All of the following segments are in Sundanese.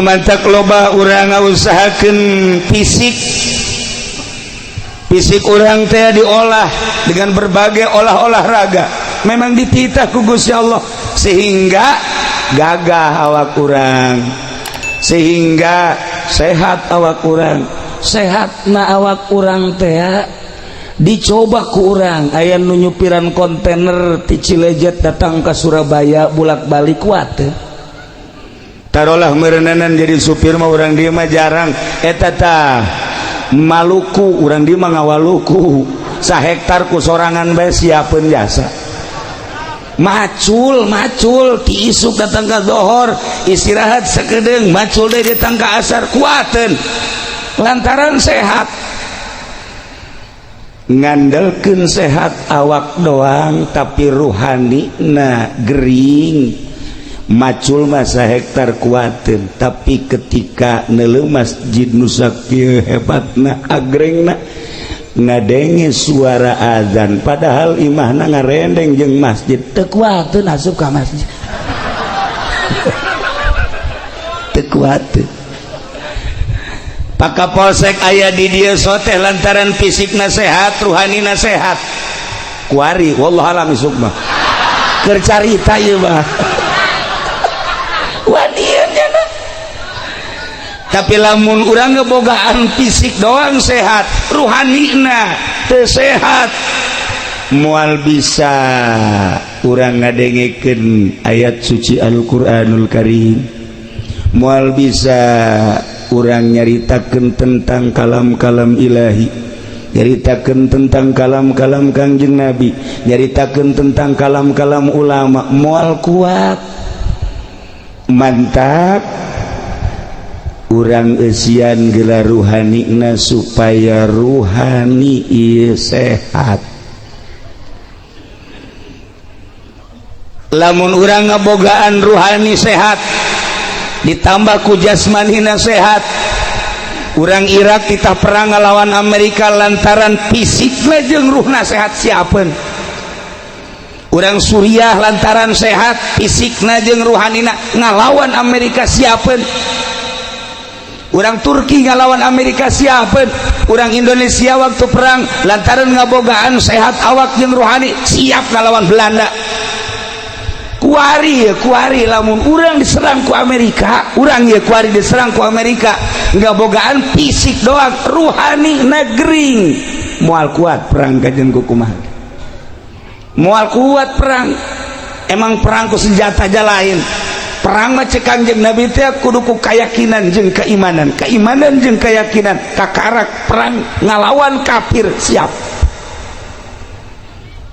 Mantak loba urang ngausahakeun fisik. Fisik urang teh diolah dengan berbagai olah-olah raga. Memang dititah ku Gusti Allah sehingga gagah awak urang, sehingga sehat awak urang. Sehat na awak urang teh dicoba ku urang, aya nu nyupiran kontainer ti Cilejet datang ke Surabaya bolak-balik, kuat teh? Taruhlah merenanan jadi supir mah urang dia mah jarang eta tah Maluku, urang dia mah ngawaluku sahektar ku sorangan bae siapeun jasa macul macul ti isuk datang ke dohor, istirahat sakedeung, macul deui datang ke asar, kuateun lantaran sehat. Ngandelkeun sehat awak doang tapi ruhani na gering, macul masa hektar kuatin, tapi ketika neuleuh masjid nu sakieu hebatna, agrengna, ngadenge suara azan, padahal imahna ngarendeng jeung masjid, teu kuateun asup ka masjid, teu kuateun. Pak Kapolsek aya di dieu soteh lantaran fisikna sehat, ruhanina sehat. Kuari wallahu alam isuk mah keur carita ieu mah. Tapi lamun urang ngebogaan fisik doang sehat, ruhanina teu sehat, moal bisa urang ngadengekeun ayat suci Al-Qur'anul Karim, moal bisa urang nyaritakeun tentang kalam-kalam ilahi, nyaritakeun tentang kalam-kalam Kangjeng Nabi, nyaritakeun tentang kalam-kalam ulama, moal kuat. Mantap urang eusian gelar ruhanina supaya ruhani ieu sehat. Lamun urang ngabogaan ruhani sehat ditambah ku jasmanina sehat, urang Irak titah perang ngalawan Amerika lantaran fisikna jeung ruhna sehat siapeun. Urang Suriah lantaran sehat fisikna jeung ruhanina ngalawan Amerika siapeun. Urang Turki ngalawan Amerika siapeun. Urang Indonesia waktu perang lantaran ngabogaan sehat awak jeung ruhani siap ngalawan Belanda. Kuari ya kuari lamun urang diserang ku Amerika, urang ya kuari diserang ku Amerika ngabogaan fisik doang, ruhani negering, moal kuat perang kajen kumaha, moal kuat perang. Emang perang ku senjata aja lain. Perang mah cek Kangjeng Nabi teh kudu ku keyakinan jeung keimanan, keimanan jeung keyakinan, kakarak perang ngalawan kafir siap.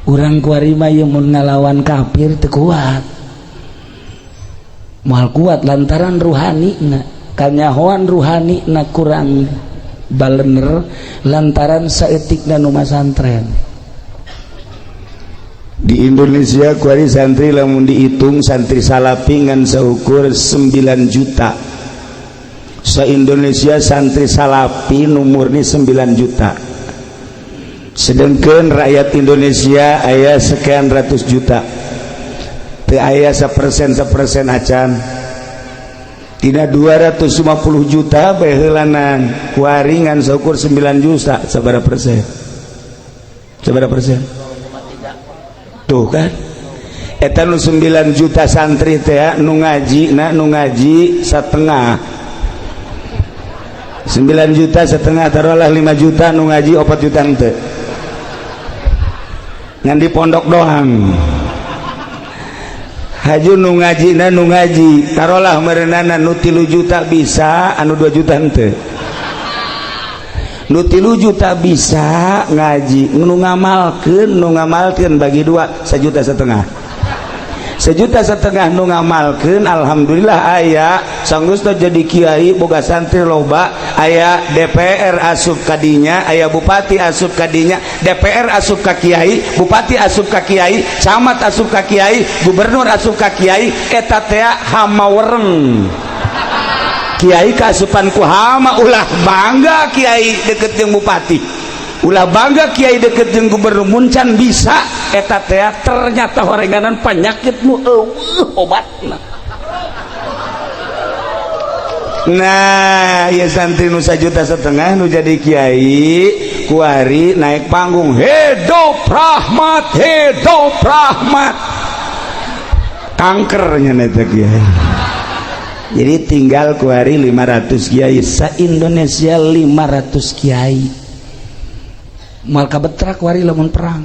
Urang kuari mah ieu mun ngalawan kafir teu kuat, moal kuat lantaran ruhani na kanyahoan ruhani na kurang balener lantaran saeutikna nu masantren. Di Indonesia kuari santri lamun dihitung santri salafi ngan seukur 9 juta. Se Indonesia santri salafi nu murni 9 juta, sedangkan rakyat Indonesia aya sekian ratus juta, teu aya sapersen sapersen acan. Tina 250 juta baheulanan kuari ngan seukur 9 juta, sabaraha persen? Sabaraha persen? Tuh kan eta nu 9 juta santri teh nu ngaji na nu ngaji setengah 9 juta setengah, taruhlah 5 juta nu ngaji, 4 juta henteu, ngan di pondok doang. Haju nu ngaji na nu ngaji taruhlah merenana nu 3 juta bisa, anu 2 juta henteu. Nu 3 juta bisa ngaji, nu ngamalkeun, nu ngamalkeun bagi dua 1,5 juta, 1,5 juta nu ngamalkeun. Alhamdulillah aya sanggeus jadi kiai boga santri loba, aya DPR asup kadinya, aya bupati asup kadinya, DPR asup ka kiai, bupati asup ka kiai, camat asup ka kiai, gubernur asup ka kiai. Eta teh hama wereng. Kiai kaasupan ku hama. Ulah bangga kiai deket jeung bupati, ulah bangga kiai deket jeung gubernur, mun can bisa. Eta teh ternyata horenganan penyakit nu eueuh obatna. Nah, ya santri nu 1,5 juta nu jadi kiai kuari naik panggung, "Hidup rahmat, hidup rahmat," kankernya neta kiai. Jadi tinggal kuari 500 kiai sa Indonesia, 500 kiai moal kabetrak kuari lamun perang,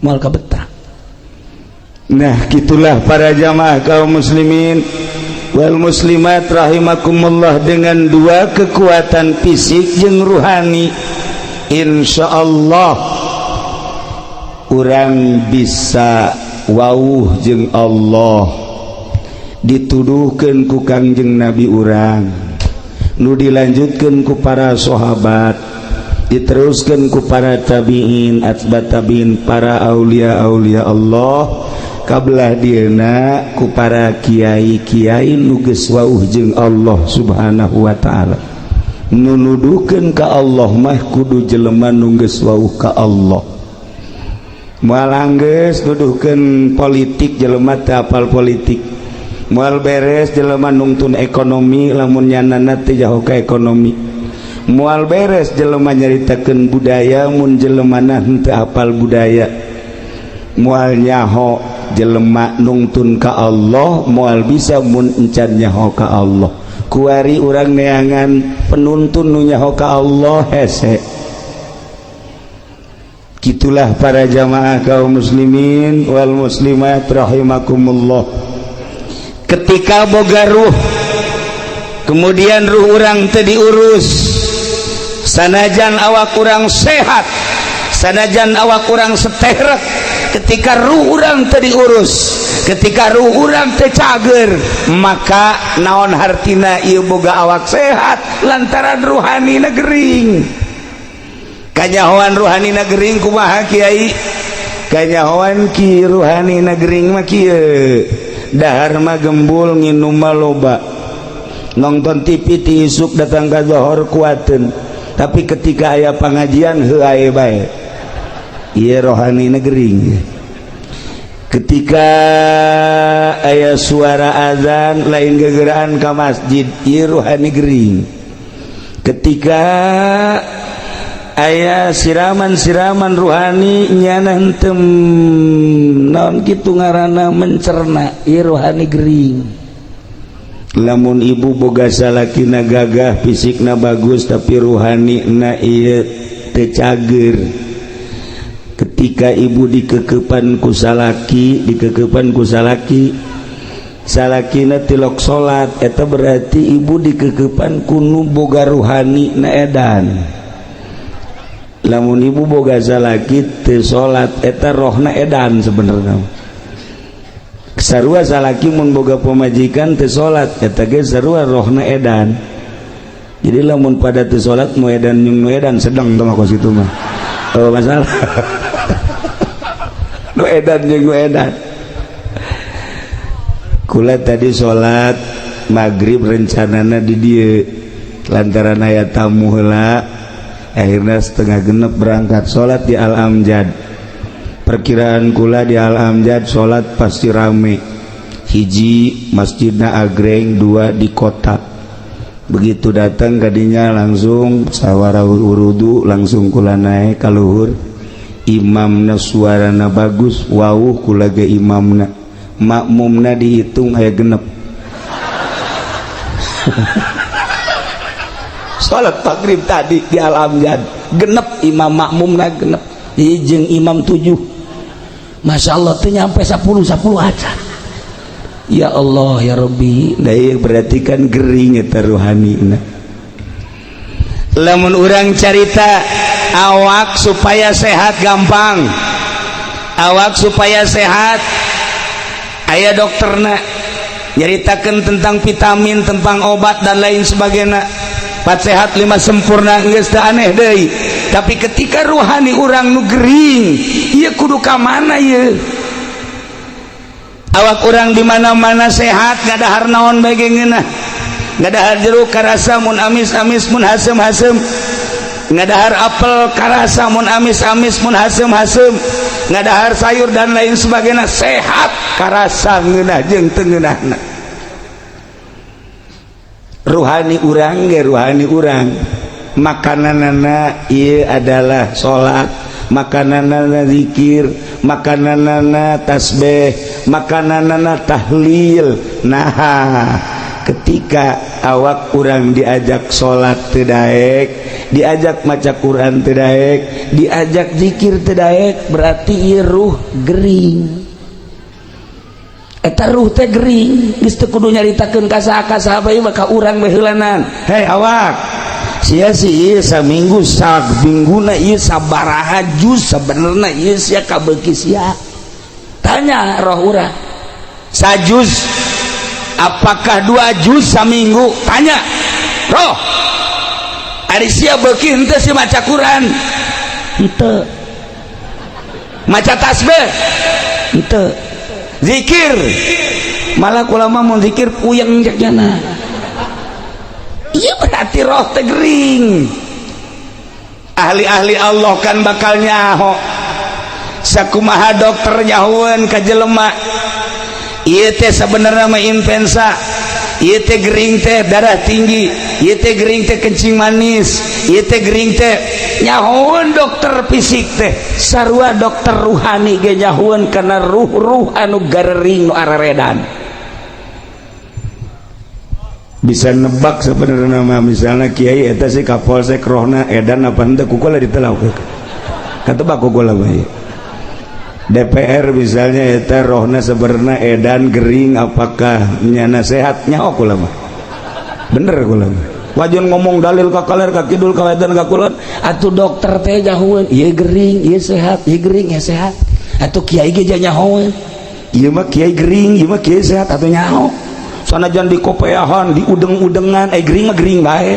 moal kabetrak. Nah, gitulah para jamaah kaum muslimin wal muslimat rahimakumullah. Dengan dua kekuatan, fisik jeung ruhani, insya Allah urang bisa wawuh jeung Allah. Dituduhkan ku Kangjeng Nabi urang, nu dilanjutkan ku para sahabat, diteruskan ku para tabiin, atba tabiin, para aulia aulia Allah kabelah dieuna ku para kiai-kiai nu geus wawuh jeung Allah Subhanahu wa taala. Nu nuduhkeun ka Allah mah kudu jelema nu geus wawuh ka Allah. Moal anggeus nuduhkeun politik jelema teu apal politik. Moal beres jelema nungtun ekonomi lamun nyanana teu jauh ka ekonomi. Moal beres jelema nyaritakeun budaya mun jelemana henteu apal budaya. Moal nyaho jelema nungtun ka Allah, moal bisa mun encan nyaho ka Allah. Kuari urang neangan penuntun nu nyaho ka Allah hese. Gitulah para jamaah kaum muslimin wal muslimat rahimakumullah. Ketika boga ruh, kemudian ruh urang teu diurus, sanajan awak urang sehat, sanajan awak urang seterek, ketika ruh urang teu diurus, ketika ruh urang teu cager, maka naon hartina ieu boga awak sehat, lantaran ruhani gering. Kanyahoan ruhani gering kumaha, Kiai? Kanyahoan ki ruhani gering mah kieu: dahar mah gembul, nginum mah loba, nonton TV ti isuk datang ka zohor kuateun, tapi ketika aya pengajian heuh bae. Ieu rohani gering. Ketika aya suara azan lain gegeraan ka masjid, ieu rohani gering. Ketika aya siraman-siraman ruhani, nyana henteu naon kitu ngaranna mencerna, ieu rohani gering. Lamun ibu boga salakina gagah, fisikna bagus, tapi ruhani na ieu teu cager, ketika ibu dikekepan ku salaki, dikekepan ku salaki, salakina tilok salat, eta berarti ibu dikekepan ku nu boga ruhani na edan. Lamun ibu boga salaki teu salat, eta rohna edan. Sebenarnya sarua salaki mun boga pamajikan teu salat, eta ge sarua rohna edan. Jadi lamun pada teu salat, nu edan jeung nu edan sedang teh mah kos kitu mah. Oh, masalah nu edan jeung nu edan. Kula tadi salat maghrib rencanana di dieu, lantaran aya tamu heula, akhirnya 5.30 berangkat, salat di Al Amjad. Perkiraan kula di Al Amjad salat pasti rame: hiji, masjidna agreng, dua, di kota. Begitu datang kadinya langsung sawara urudu, langsung kula naik ka luhur. Imamna suarana bagus, wawuh kula ge imamna, makmumna dihitung aya 6. Salat maghrib tadi di Al Amjad 6 imam, makmumna 6, jeung imam tujuh. Masya Allah, tuh nyampe 10 10 aja. Ya Allah ya Rabbi. Nah, berarti kan gering eta ruhani. Lamun urang carita awak supaya sehat gampang, awak supaya sehat aya dokterna nyaritakan tentang vitamin, tentang obat, dan lain sebagainya. Empat sehat lima sempurna geus teu aneh deui. Tapi ketika ruhani urang nu gering, ieu kudu ka mana ieu? Awak urang di mana-mana sehat, ngadahar naon bae ge ngeunah, ngadahar jeruk karasa mun amis-amis, mun haseum-haseum, ngadahar apel karasa mun amis-amis, mun haseum-haseum, ngadahar sayur dan lain sebagainya sehat, karasa ngeunah jeung teu ngeunahna. Ruhani urang ge ruhani urang, makananana ieu adalah salat, makananana zikir, makananana tasbih, makananana tahlil. Nah, ketika awak urang diajak salat teu daek, diajak maca Quran teu daek, diajak zikir teu daek, berarti ieu ruh gering. Eta ruh teh gering, geus teu kudu nyaritakeun ka saha ka saha bae, maka urang we heulanan. Hei awak sia, si ieu saminggu samingguna ieu sabaraha juz sabenerna ieu sia kabeuki sia? Tanya roh urang, sajuz apakah 2 juz saminggu? Tanya roh, ari sia beuki henteu si maca Quran? Henteu. Maca tasbih? Henteu. Zikir malah kula mah mun zikir puyeng jana. Iya, berarti roh teh gering. Ahli-ahli Allah kan bakal nyaho. Sakumaha dokter nyahoeun ka jelema, ieu teh sebenarnya mah influenza, ieu teh gering teh darah tinggi, ieu teh gering teh kencing manis, ieu teh gering teh. Nyahoeun dokter fisik teh, sarua dokter ruhani ge nyahoeun kana ruh-ruh anu garering, nu araredan. Bisa nebak sebenarnya mah. Misalnya kiai eta si kapolsek rohna edan apa henteu, ku kula ditelau, katebak ku kula mah. DPR misalnya, eta rohna sebenarnya edan, gering, apakah nyana sehat? Nyaho kula mah, bener kula mah. Wajan ngomong dalil ka kaler, ka kidul, ka wetan, ka kulon. Atuh dokter teh nyahoeun ieu gering, ieu sehat, ieu gering, ieu sehat. Atuh kiai ge nyahoeun, ieu mah kiai gering, ieu mah kiai sehat. Atuh nyaho sanajan di kopeahan, di udeng-udengan, eh, gering mah gering bae.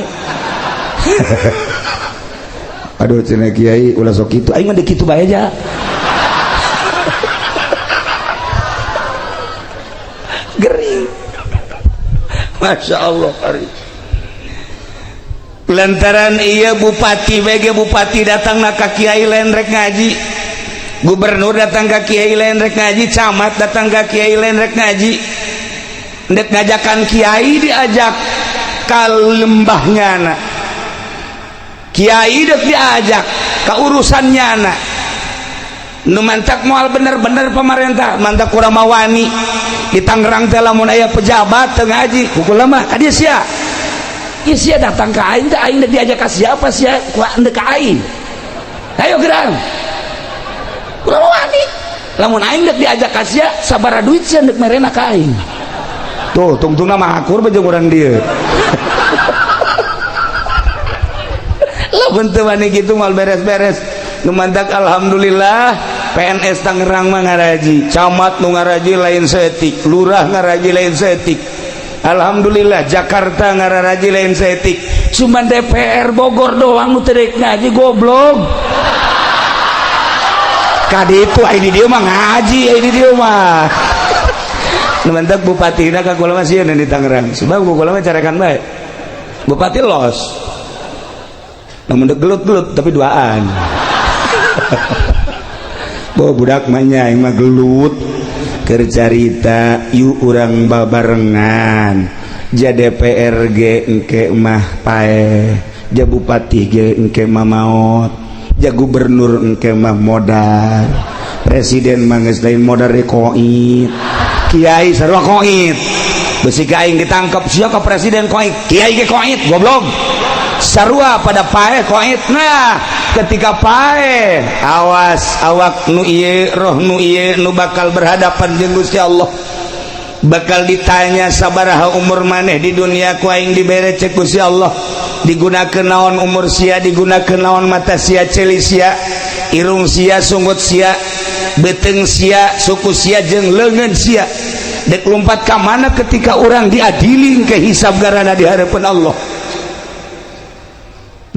Aduh, cenah kiai, ulah sok kitu, aing mah kitu bae aja gering. Masya Allah. Hari lantaran iya bupati BG, bupati datang na ka kiai lain rek ngaji, gubernur datang ka kiai lain rek ngaji, camat datang ka kiai lain rek ngaji. Ndek ngajakan kiai, diajak ka lembahnya na kiai, dek diajak ke urusannya na. Nu mantak moal bener-bener pemerintah mantak kurang mawani di Tangerang teh. Lamun aya pejabat teu ngaji ku kula mah, ka dieu sia. Ieu sia datang ka aing teh, aing diajak ka siapa sia ku ndek ka aing? Ayo gerang, kurang wani. Lamun aing dek diajak ka sia, sabaraha duit sia ndek merena ka aing? Tuh tungtungna mah akur bae jeung urang dieu. Lamun teu wani kitu moal beres-beres. Nu mantak alhamdulillah PNS Tangerang mah ngaraji, camat nu ngaraji lain seetik, lurah ngaraji lain seetik. Alhamdulillah Jakarta ngaraji lain seetik. Cuman DPR Bogor doang nu teu ngaji, goblok. Kadi itu ini dia mah ngaji, ini dia mah. Nu mantak bupatina ka kula mah sieun di Tangerang, sebab ku kula mah carekan bae. Bupati los, namun gelut-gelut tapi duaan. Bo budak mah nya aing mah gelut keur carita, yuk urang babarengan. Ja DPR ge engke mah paeh, ja bupati ge engke mah maot, ja gubernur engke mah modar, presiden mah geus lain modar deui, koit, kiai sarua koit. Besi ka aing ditangkap sia ka presiden koit, kiai ge koit, goblok. Sarua pada paeh, koit. Nah, ketika paeh, awas awak nu ieu, roh nu ieu nu bakal berhadapan jeung Gusti Allah, bakal ditanya sabaraha umur maneh di dunia ku aing dibere. Cek Gusti Allah, digunakeun naon umur sia? Digunakeun naon mata sia, ceuli sia, irung sia, sungut sia, beuteung sia, suku sia jeung leungeun sia? Dek lompat ka mana ketika orang diadili ke hisab garana di hadapan Allah?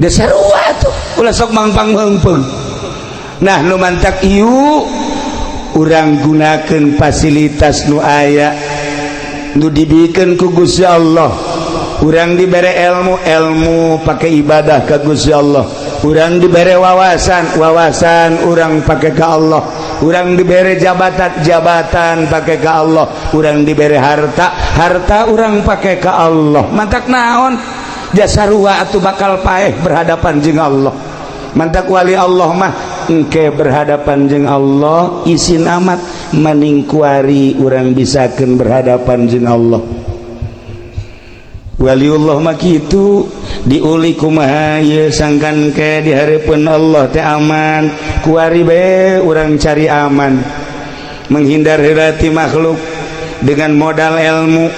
Sarua tuh, ulah sok mangpang meungpeung. Nah, nu mantak ieu urang gunakeun fasilitas nu aya, nu dibikeun ku Gusti Allah. Urang dibere ilmu, ilmu pakai ibadah ka Gusti Allah. Urang dibere wawasan, wawasan urang pakai ka Allah. Urang dibere jabatan, jabatan pakai ke Allah. Urang dibere harta, harta urang pakai ke Allah. Mantak naon jasa rua atau bakal paeh berhadapan jeung Allah. Mantak wali Allah mah engke berhadapan jeung Allah isin amat, maning kuari urang bisakeun berhadapan jeung Allah. Waliullah mah kitu diuli kumaha ieu sangkan ke di hareupeun Allah teh aman. Kuari bae urang cari aman, menghindar heula ti makhluk dengan modal ilmu,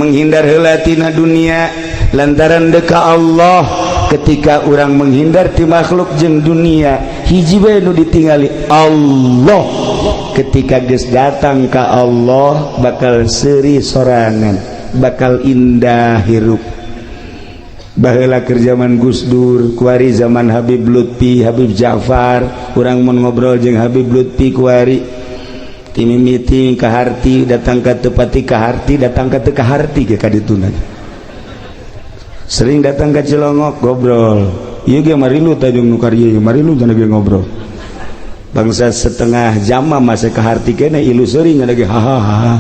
menghindar heula tina dunia lantaran deka Allah. Ketika orang menghindar ti makhluk jeung dunia, hiji bae nu ditingali Allah. Ketika geus datang ka Allah, bakal seuri sorangan, bakal indah hirup. Baheula keur zaman Gus Dur, kuari zaman Habib Lutfi, Habib Ja'far, urang mun ngobrol jeung Habib Lutfi kuari ti mimiti kaharti datang ka tepati, kaharti datang ka teu kaharti ge ka dituna. Sering datang ke Cilongok ngobrol, ieu ge marilu tajung nu karieu, marilu cenah ge ngobrol bangsa setengah jam mah masih kaharti kene, ilu seuring ge hahaha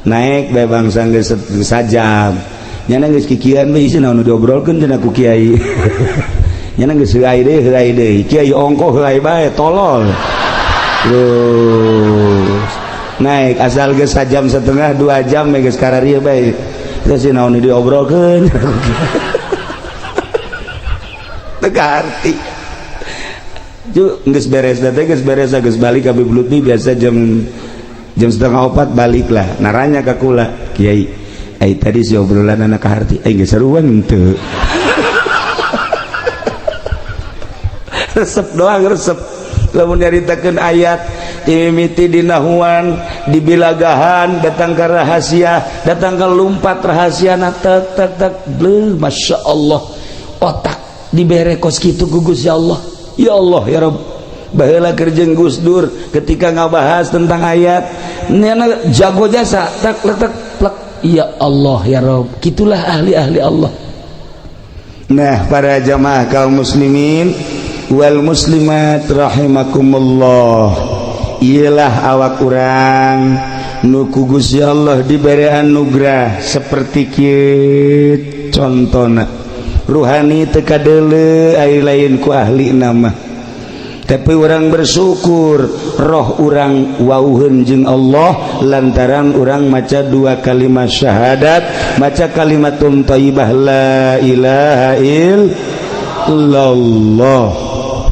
naik bae bangsa geus sajam nyana geus kikian we isi naon nu diobrolkeun cenah ku kiai. Nyana geus heuai deui, heuai deui kiai ongkoh heuai bae tolol. Terus naik asal geus sajam setengah 2 jam geus kararieu bae, terus naon nu diobrolkeun teu kaharti. Ju geus beres teh, geus beres, geus balik Habib Lutfi biasa jam jam 3.30 balik lah. Naranya ka kula, "Kiai, ai tadi si obrolan anak kaharti, ai geus seruan henteu?" Resep doang, resep lamun nyaritakeun ayat mimiti dinahuan, dibilagahan, datang ke rahasia, datang ke lumpat rahasia na tek tek tek bleh. Masya Allah, otak dibere kos kitu ku Gusti Allah. Ya Allah ya Rabb. Baheula keur jeung Gus Dur ketika ngabahas tentang ayat nyana jago jasa tek tek plek. Ya Allah ya Rabb, gitulah ahli-ahli Allah. Nah, para jamaah kaum muslimin wal muslimat rahimakumullah, ialah awak urang nu ku Gusti Allah dibere anugerah seperti kieu. Contona ruhani teu kadeuleu, ai lain ku ahli nama, tapi orang bersyukur roh orang wauheun jeung Allah lantaran orang maca dua kalimat syahadat, maca kalimatun thayyibah la ilaha illallah.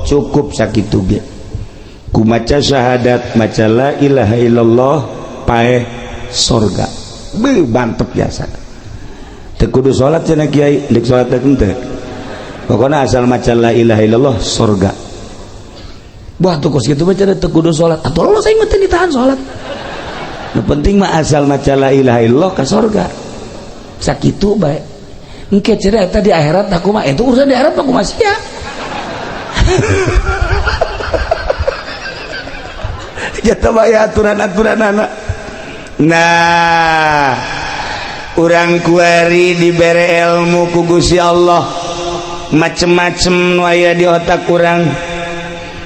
Cukup sakitu ge ku maca syahadat, maca la ilaha illallah, paeh sorga. Beuh, mantep biasa. Teu kudu salat cenah kiai, deuk salat teh henteu, pokona asal maca la ilaha illallah sorga. Wah, tuh kos gitu baca teu kudu salat atuh, Allah saya mah teu ditahan salat. Nu penting mah asal maca la ilaha illallah ka sorga, sakitu bae. Engke cenah eta di akhirat aku mah, itu urusan di akhirat aku masih ya. Jatuh bae aturan-aturan anak. Nah, urang kuari dibere ilmu ku Gusti Allah, macem-macem nu aya di otak urang.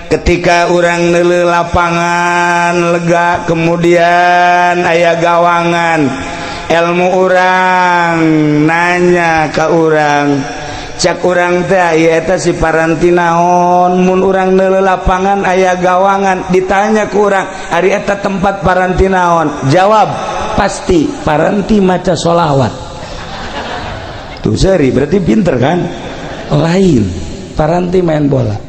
Ketika urang neuleuh lapangan lega, kemudian aya gawangan, ilmu urang nanya ka urang, cak urang teh ieu eta si paranti naon? Mun urang neuleuh lapangan aya gawangan, ditanya ku urang, "Ari eta tempat paranti naon?" Jawab pasti paranti maca sholawat. Tuh seri berarti pinter kan? Lain, paranti main bola.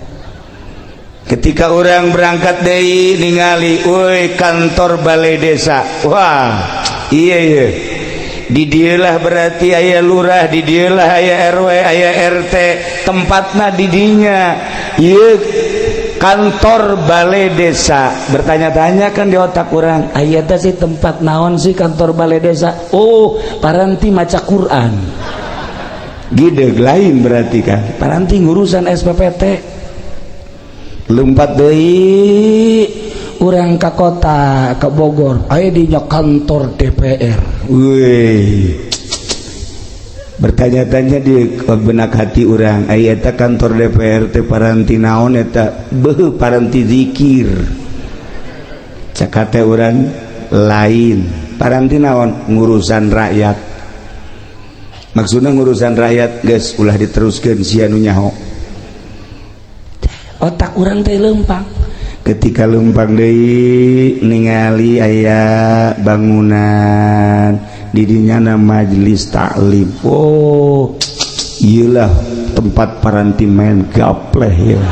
Ketika orang berangkat deui ningali, "Woi, kantor balai desa." Wah, iya iya, di dieulah berarti aya lurah, di dieulah aya RW, aya RT, tempatna di dinya ieu kantor balai desa. Bertanya-tanya kan di otak orang, aya teh sih tempat naon sih kantor balai desa? Oh, paranti maca Quran. Gideg lain berarti kan paranti ngurusan SPPT. Lompat deui urang ka kota, ke Bogor, aya di kantor DPR. Wih, bertanya-tanya di benak hati urang, aya eta kantor DPR teh paranti naon eta? Beuh, paranti zikir. Cek hate urang lain paranti naon ngurusan rakyat. Maksudna ngurusan rakyat geus ulah diteruskeun sia nu nyaho. Otak urang teh lempang. Ketika lempang deui ningali aya bangunan di dinya majelis taklim. Oh, iyalah tempat paranti main gapleh ya.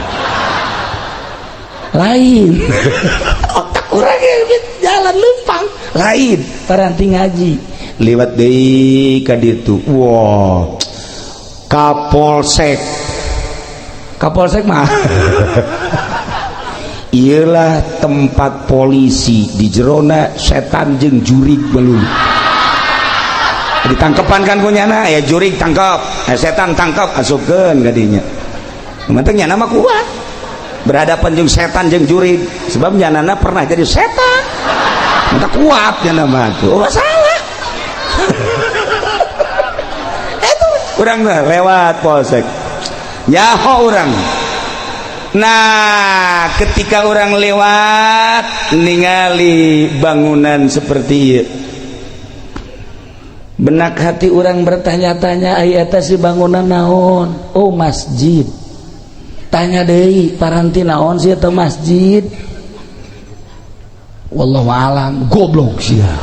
Lain. Otak urang jalan lempang. Lain paranti ngaji. Liwat deui ka ditu. Wah. Kapolsek. Kapolsek mah. Iyalah tempat polisi di jerona setan jeung jurig belum. Ditangkepan kan punyana ya jurig tangkap, setan tangkap asupkeun ka dinya. Penting nyana mah kuat. Berhadapan jeung setan jeung jurig sebab nyanana pernah jadi setan. Mata kuat nyana mah tuh. Oh, salah. Itu urang lewat polsek. Nyaho urang. Nah, ketika orang lewat ningali bangunan seperti ieu, benak hati orang bertanya-tanya, ai eta si bangunan naon? Oh, masjid. Tanya deui, paranti naon sih eta masjid? Wallahu alam, goblok sia.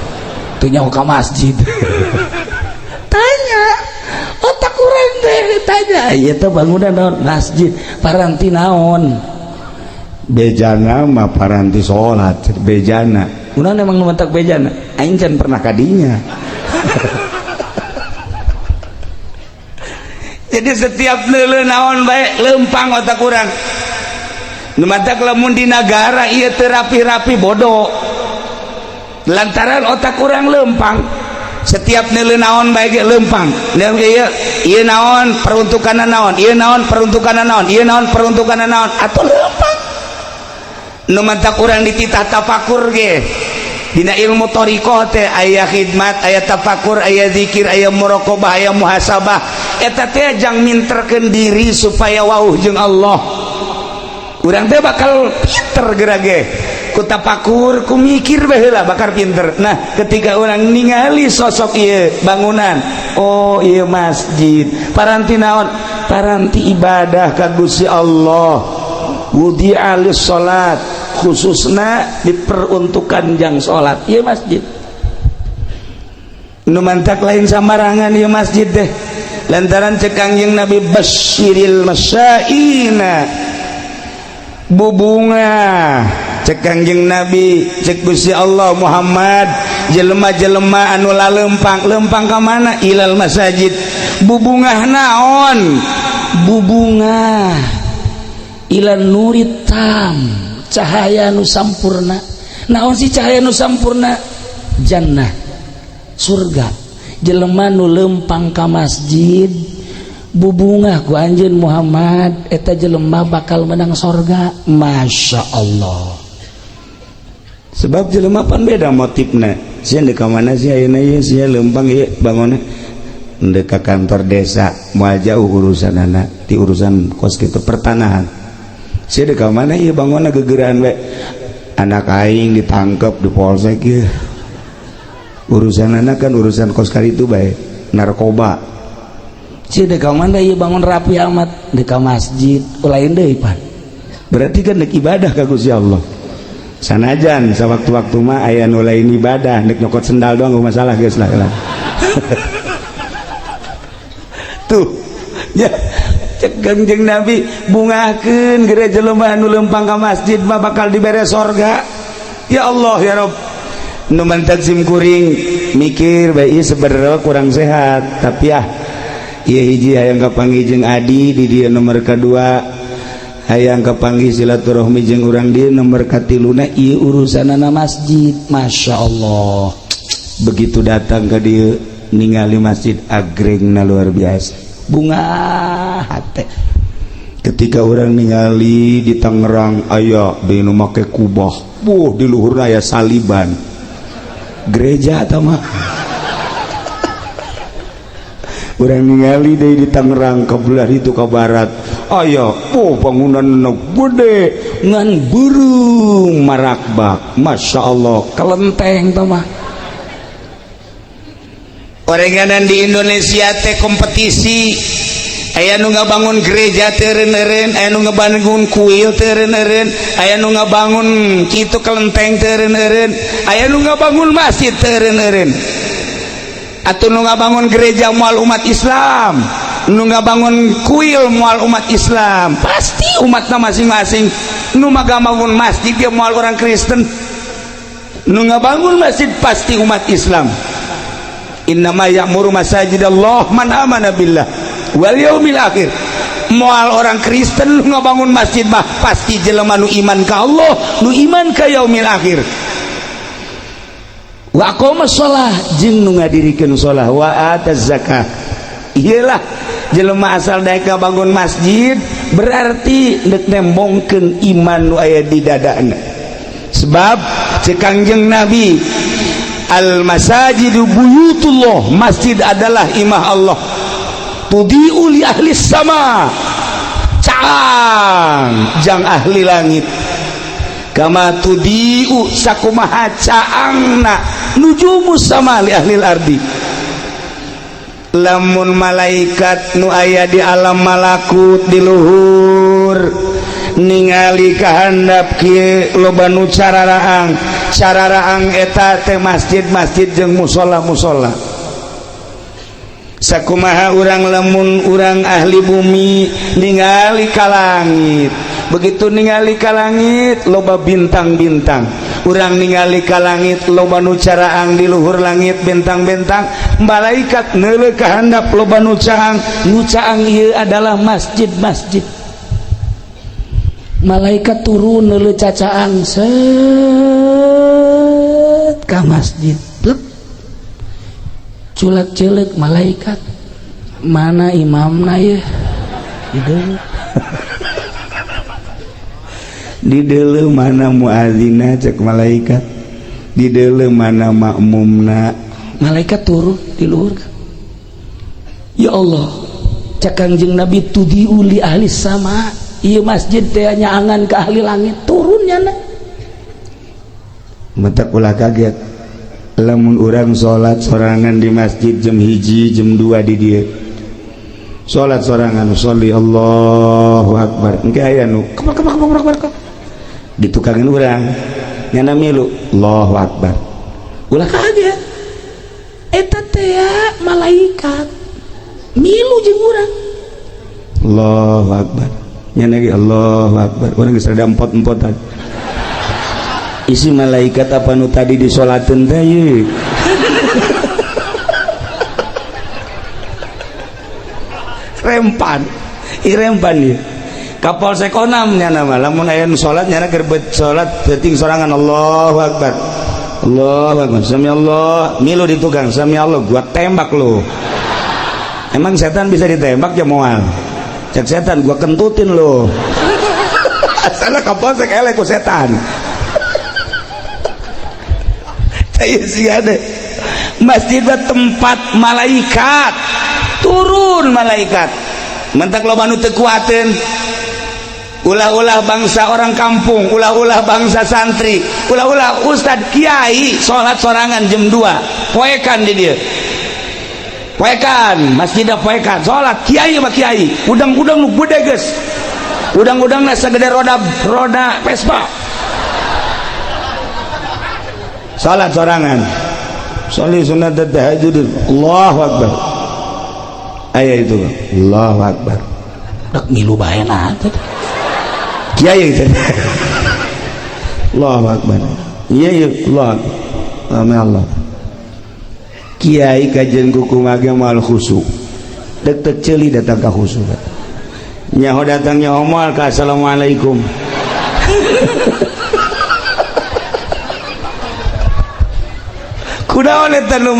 Teu nyaho ka masjid. Tanya, otak urang teh tanya, ieu teh bangunan naon? Masjid. Paranti naon? Bejana mah paranti salat, bejana. Urang emang nu mentak bejana, aing can pernah kadinya. Jadi setiap leuleuh naon bae lempang otak urang. Nu matak lamun di nagara ieu teu rapi-rapi bodoh. Lantaran otak urang lempang. Setiap neuleuh naon bae ge lempang. Ieu ieu naon peruntukanna naon, ieu naon peruntukanna naon, ieu naon peruntukanna naon, atuh lempang. Nu matak urang dititah tafakur ge. Dina ilmu thariqah teh aya khidmat, aya tafakur, aya zikir, aya muraqabah, aya muhasabah. Eta teh jang minterkeun diri supaya wauh jeung Allah. Urang teh bakal pinter geura ge. Ku tafakur, ku mikir bae heula bakal pinter. Nah, ketika urang ningali sosok ieu bangunan, oh ieu masjid, paranti naon? Paranti ibadah ka Gusti Allah. Wudi'a lis-salat, khususna diperuntukkan jang salat ieu masjid. Nu mantak lain sambarangan ieu masjid teh. Lantaran cek Kangjeng Nabi basyiril masyaina, bubunga cek Kangjeng Nabi, cek Gusti Allah Muhammad, jelema-jelema anu lalempang, lempang ka mana? Ilal masajid. Bubungah naon? Bubungah ilan nurit tam, cahaya nu sampurna. Naon sih cahaya nu sampurna? Jannah, surga. Jelema nu lempang ka masjid bubungah ku anjeun Muhammad, eta jelema bakal menang sorga. Masya Allah. Sebab jelema pan beda motifna. Sia deuk ka mana sih ayeuna ieu sia lempang ieu bangunna deuk ka kantor desa, moal jauh urusanana ti urusan kos kitu pertanahan. Sia deuk ka mana ieu bangunna gegeraan we. Anak aing ditangkep di polsek ieu. Urusanana kan urusan kos karitu bae, narkoba. Sia deuk ka mana ieu bangun rapi amat, deuk ka masjid, lain deui pan. Berarti kan deuk ibadah ka Gusti Allah. Sanajan sawaktu-waktu mah aya nu lain ibadah, deuk nyokot sendal doang masalah geus lah. Tuh, ya cek Kangjeng Nabi bungahkeun geura jelema anu lempang ka masjid mah bakal dibere sorga. Ya Allah ya Rabb. Nu mantak sim kuring mikir bae ieu sebenarnya kurang sehat, tapi ah ieu hiji hayang kapanggih jeung adi di dieu nomor kadua, hayang kapanggih silaturahmi jeung urang dieu nomor katiluna ieu urusanana masjid. Masya Allah. Begitu datang ka dieu ningali masjid agrengna luar biasa, bunga hate. Ketika orang ningali di Tangerang aya di nu make kubah, buh di luhurna aya saliban gereja atau mah. Urang ningali deui di Tangerang ke belah itu ke barat. Aya, oh bangunan gede ngan beureum marakbak. Masya Allah, kelenteng tah mah. Orenganan di Indonesia teh kompetisi. Aya nu ngabangun gereja teu eureun-eureun, aya nu ngabangun kuil teu eureun-eureun, aya nu ngabangun kitu kelenteng teu eureun-eureun, aya nu ngabangun masjid teu eureun-eureun. Atau nu ngabangun gereja moal umat Islam, nu ngabangun kuil moal umat Islam, pasti umatna masing-masing. Nu ngabangun masjid dia moal orang Kristen, nu ngabangun masjid pasti umat Islam. Innama ya'muru masajidallah man amana billah wal yaumil akhir. Moal orang Kristen nu ngabangun masjid mah pasti jelema nu iman ka Allah, nu iman ka yaumil akhir. Wa aqama shalah jeung nu ngadirikeun shalah, wa ataz zakah. Iyalah jelema asal daek ngabangun masjid berarti deuk nembongkeun iman nu aya di dadana. Sebab cek Kangjeng Nabi, al masajidu buyutullah, masjid adalah imah Allah. Tudhi'u li ahli sama, caang jang ahli langit. Kama tudhi'u sakumaha caangna nujumus sama li ahli ardi. Lamun malaikat nu aya di alam malakut di luhur ningali kahandap kieu loba nu cararaang, cararaang eta teh masjid-masjid jeung musola-musola. Sakumaha urang lamun urang ahli bumi ningali ka langit, begitu ningali ka langit loba bintang-bintang, urang ningali ka langit loba nu caraang di luhur langit bintang-bintang, malaikat neuleuh ka handap loba nu caang, nu caang ieu adalah masjid-masjid. Malaikat turun neuleuh cacaang set ka masjid. Plek. Culak ceulek malaikat, mana imamna ye? Di deuleu mana muazzinna cek malaikat, di deuleu mana makmumna. Malaikat turun di luhur. Ya Allah, cek Kangjeng Nabi tudhi'u li ahli sama, ieu masjid teh nyaangan ke ahli langit, turun nyana. Matak ulah kaget lamun urang salat sorangan di masjid jam 1 jam 2 di dieu. Salat sorangan sholli Allahu akbar. Engke aya nu kebak kebak kebak kebak. Ditukangin urang nyana milu Allahu akbar. Ulah kaget. Eta teh malaikat milu jeung urang. Allahu akbar. Nyana ge Allahu akbar. Urang geus rada empot-empotan. Isi malaikat apa nu tadi disolateun teh ye? Rempan, irempan ieu. Kapolsek Onam nyana mah lamun aya nu salat nyana keur salat peuting sorangan Allahu akbar. Allahu akbar. Sami Allah, milu di tukang sami Allah, gua tembak lu. Emang setan bisa ditembak ya moal? Cek setan gua kentutin lu. Asalna kapolsek eleh ku setan. Masjid tempat malaikat turun, malaikat mentak loba nu teu kuateun. Ulah-ulah bangsa orang kampung, ulah-ulah bangsa santri, ulah-ulah ustad kiai salat sorangan jam 2 poekan di dieu, poekan masjidna poekan salat kiai mah kiai udang-udang nu gede geus, udang-udangna sagede roda roda Vespa. Salat sorangan sholli sunat tahajud Allahu akbar. Aya itu Allahu akbar. Rek milu bae na teh. Kiai teh. Allahu akbar. Iya iya Allah. Amin Allah. Kiai kajian kukumaha ge moal khusyuk. Dek-dek ceuli datang ka khusyuk. Nyaho datang nyaho moal ka assalamualaikum. Kunaon eta nu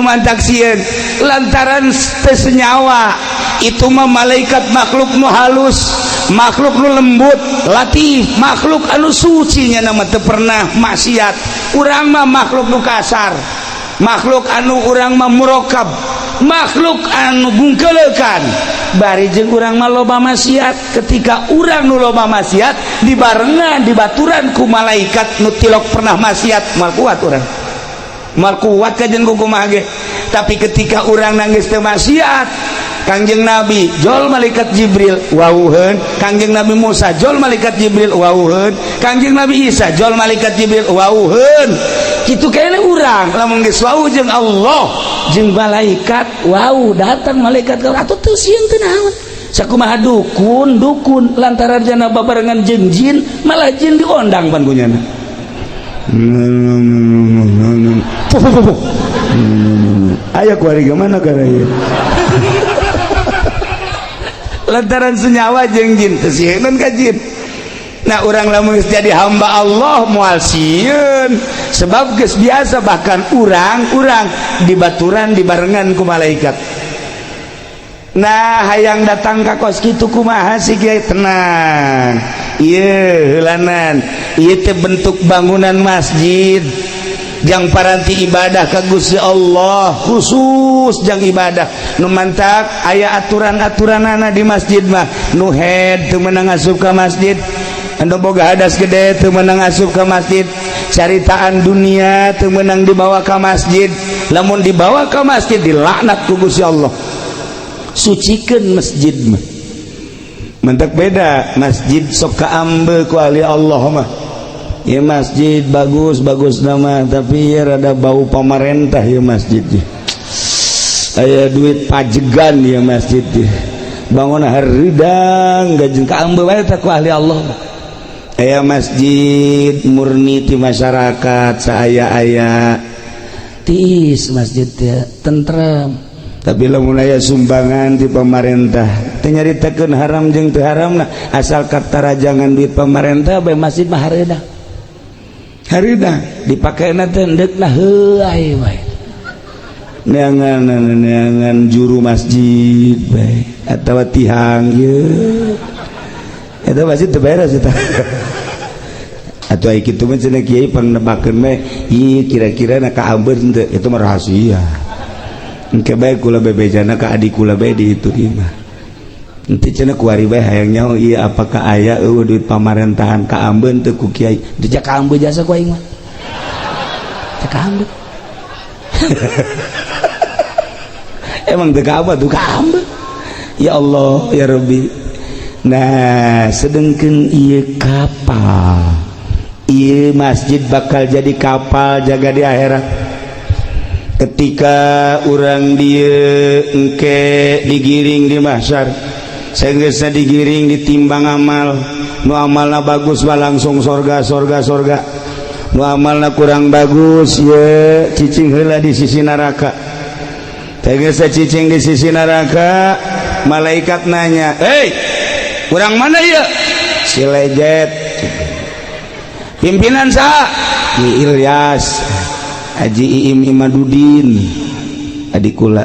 mantak sieun lantaran teu senyawa itu mah malaikat makhluk nu halus, makhluk nu lembut, latif, makhluk anu suci nya nama teu pernah maksiat. Urang mah makhluk nu kasar. Makhluk anu urang mah murokab, makhluk anu bungkeleukan. Bari jeung urang mah loba maksiat. Ketika urang nu loba maksiat dibarengan dibaturan ku malaikat nu tilok pernah maksiat, moal kuat urang. Moal kuat kajen ku kumaha ge. Tapi ketika urang nangis teu maksiat, Kangjeng Nabi jol malaikat Jibril wawuheun, Kangjeng Nabi Musa jol malaikat Jibril wawuheun, Kangjeng Nabi Isa jol malaikat Jibril wawuheun. Kitu kene urang lamun geus wawuh jeung Allah jeung malaikat wawuh datang malaikat atuh teu sieun teu naon. Sakumaha dukun dukun lantaran jana babarengan jeung jin malah jin diondang pan kunyana. Aya kuari mana kana ieu? Lantaran senyawa jeung jin teu sieun ka jin. Nah urang lamun geus jadi hamba Allah moal sieun sebab geus biasa bahkan urang-urang dibaturan dibarengan ku malaikat. Nah hayang datang ka kos kitu kumaha sih kiai tenang. Ieu heulanan ieu teh bentuk bangunan masjid jang paranti ibadah ka Gusti Allah khusus jang ibadah nu mantak aya aturan-aturanana di masjid mah nu head teu meunang asup ka masjid, anu boga hadas gede teu meunang asup ka masjid, caritaan dunia teu meunang dibawa ka masjid, lamun dibawa ka masjid dilaknat ku Gusti Allah. Sucikeun masjid mah mantak beda masjid sok kaambe ku ahli Allah mah. Ya masjid bagus bagus nama tapi ya rada bau pamarentah ya masjid ya. Aya duit pajegan ya masjid ya. Bangun haridang gajeng kaambe wae teh ku ahli Allah. Aya masjid murni ti masyarakat saaya-aya tiis masjid ya tentrem. Tapi lamun aya sumbangan di pemerintah teu nyaritakeun haram jeung teu haramna asal katarajangan duit pemerintah bae masjid mah hareudang. Harida dipakaina teh endeukna heuay bae. Neangan neangan juru masjid bae atawa tihang ieu. Eta masjid teu beres eta. Atuh ai kitu mah cenah kiai pangnebakeun bae, ieu kira-kira na kaambeun henteu, itu mah rahasia. Engke bae kula bebejana ka adik kula bae di itu ieu mah. Henteu cenah kuari bae hayang nyaho ieu apakah aya eueuh duit pamarentahan kaambeun teu ku kiai. Teu kaambeun jasa ku aing mah. Teu kaambeun. Emang teu kaambeun tuh kaambeun. Ya Allah ya Rabbi. Nah, sedengkeun ieu kapal. Ieu masjid bakal jadi kapal jaga di akhirat. Ketika urang dieu engke digiring di mahsyar, sanggeusna digiring ditimbang amal, nu amalna bagus mah langsung sorga sorga sorga, nu amalna kurang bagus ye cicing heula di sisi neraka. Sanggeusna cicing di sisi neraka, malaikat nanya, "Hei, kurang mana ieu?" Si lejet. Pimpinan saha? Ki Ilyas, Haji Iim Imadudin, adik kula.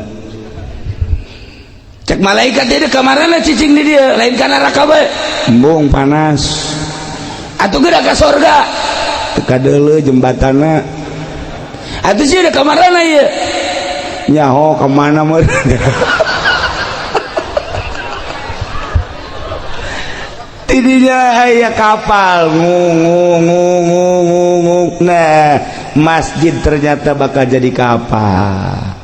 Cek malaikat dia kamarana cicing di dia, lain ka neraka bae. Embung panas. Atuh geura ka sorga. Teu kadeuleu jembatanna. Atuh sih kamarana ieu. Nyaho ka mana meureun. Tidinya aya kapal ngung ngung ngung ngung ngung. Nah, masjid ternyata bakal jadi kapal.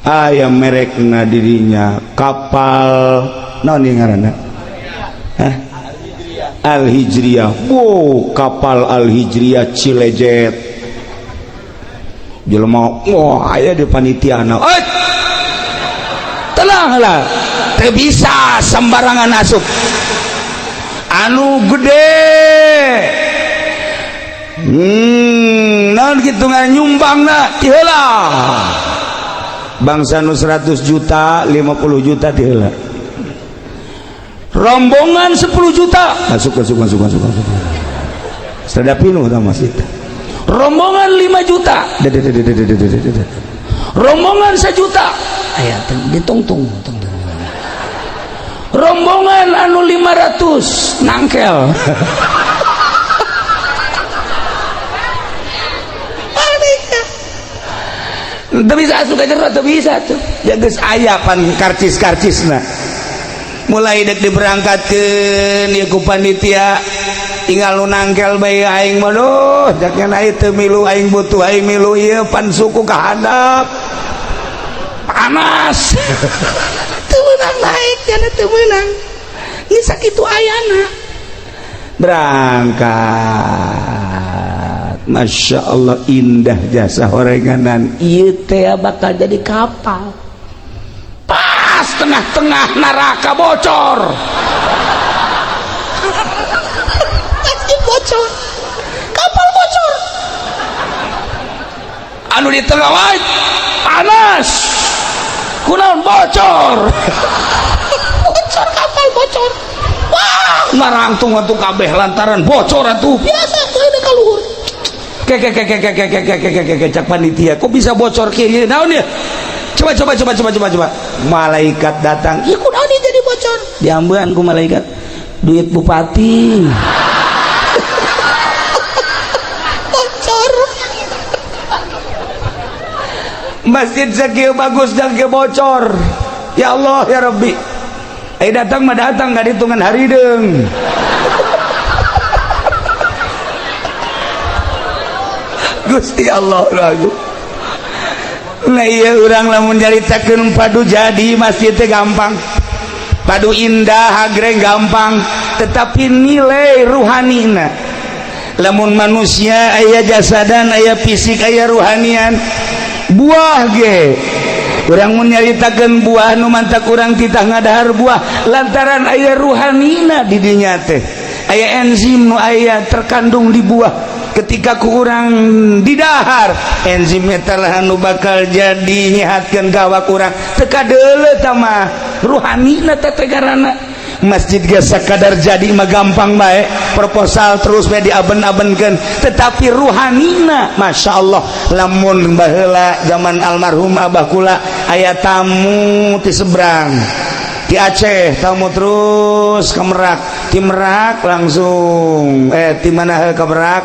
Aya merekna dirinya kapal naon ieu ngaranna? Hah? Al Hijriyah. Wow, kapal Al Hijriyah Cilejet. Jelema wah aya di panitiana. Eh! Tenanglah. Teu bisa sembarangan asup. Anu gede. Naon kitu nyumbangna ti heula. Bangsa nu 100 juta, 50 juta ti heula. Rombongan 10 juta masuk masuk masuk masuk masuk. Sada pinuh tah masjid. Rombongan 5 juta. Rombongan 1 juta. Aya ditungtung tung. Rombongan anu 500 nangkel. Teu bisa asup ka jero, teu bisa tuh. Ya geus aya pan karcis-karcisna. Mulai dek diberangkatkeun ieu ku panitia, tinggal nu nangkel bae aing mah duh, jaknya aing teu milu, aing butuh aing milu ieu pan suku ka handap. Panas. Teu meunang naik, jana teu meunang. Geus sakitu ayana. Berangkat. Masya Allah indah jasa horenganan ieu teh bakal jadi kapal. Pas tengah-tengah neraka bocor. Masjid bocor, kapal bocor. Anu di tengah wae panas, kunaon bocor. Bocor kapal bocor. Wah, ngarangtung atuh kabeh lantaran bocor atuh. Biasa teu ka luhur. Ke ke ke ke ke ke ke ke ke cak panitia, kok bisa bocor kieu naon ya? Coba coba coba coba coba coba. Malaikat datang, ieu kunaon ieu jadi bocor? Diambean ku malaikat duit bupati. Bocor. Masjid sakieu bagus dan ke bocor. Ya Allah ya Rabbi. Eh datang mah datang enggak hitungan harideung. Gusti Allah lagu. Nah iya urang lamun nyaritakeun padu jadi masjid teh gampang. Padu indah agreng gampang, tetapi nilai ruhanina. Lamun manusia aya jasadan, aya fisik, aya ruhanian. Buah ge urang mun nyaritakeun buah nu mantak urang titah ngadahar buah lantaran aya ruhanina di dinya teh. Aya enzim nu aya terkandung di buah. Ketika ku urang didahar enzim eta lah nu bakal jadi nyehatkeun ka awak urang. Teu kadeuleu tah mah ruhanina teh tegarana. Masjid ge sakadar jadi mah gampang bae, proposal terus bae diaben-abenkeun, tetapi ruhanina Masya Allah. Lamun baheula zaman almarhum abah kula aya tamu ti seberang di Aceh, tamu terus ke Merak, ti Merak langsung ti mana ke Merak,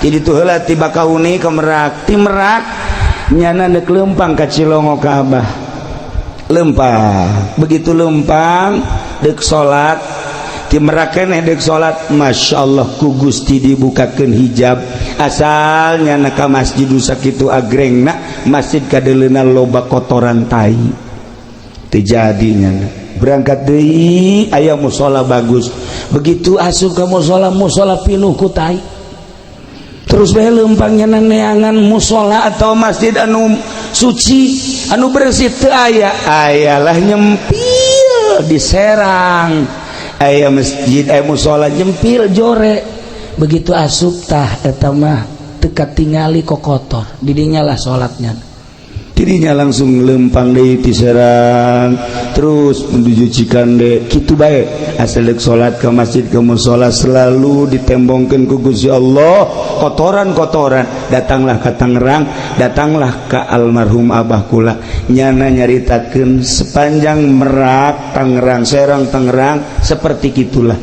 ti ditu heula ti Bakauni ke Merak, ti Merak nyana deuk leumpang ka Cilongo ka abah. Leumpang, begitu leumpang deuk salat, ti Merak keneh deuk salat, Masya Allah ku Gusti dibukakeun hijab. Asal nyana ka masjid sakitu agrengna, masjid kadeuleuna loba kotoran tai. Teu jadi nyana. Berangkat deui aya musala bagus. Begitu asup ka musala, musala pinuh ku tai. Terus bae leumpang nyana neangan musala atau masjid anu suci, anu bersih teu aya. Ayalah nyempil di Serang. Aya masjid, aya musala nyempil jore. Begitu asup tah eta mah teu katingali kokotor. Didinya lah salatnya. Dirinya langsung lempang deui ti Serang terus menuju Cikande kitu bae. Asal deuk salat ke masjid ke musala selalu ditembongkeun ku Gusti Allah kotoran-kotoran. Datanglah ke Tangerang, datanglah ke almarhum abah kula, nyana nyaritakeun sepanjang Merak Tangerang Serang Tangerang seperti kitulah.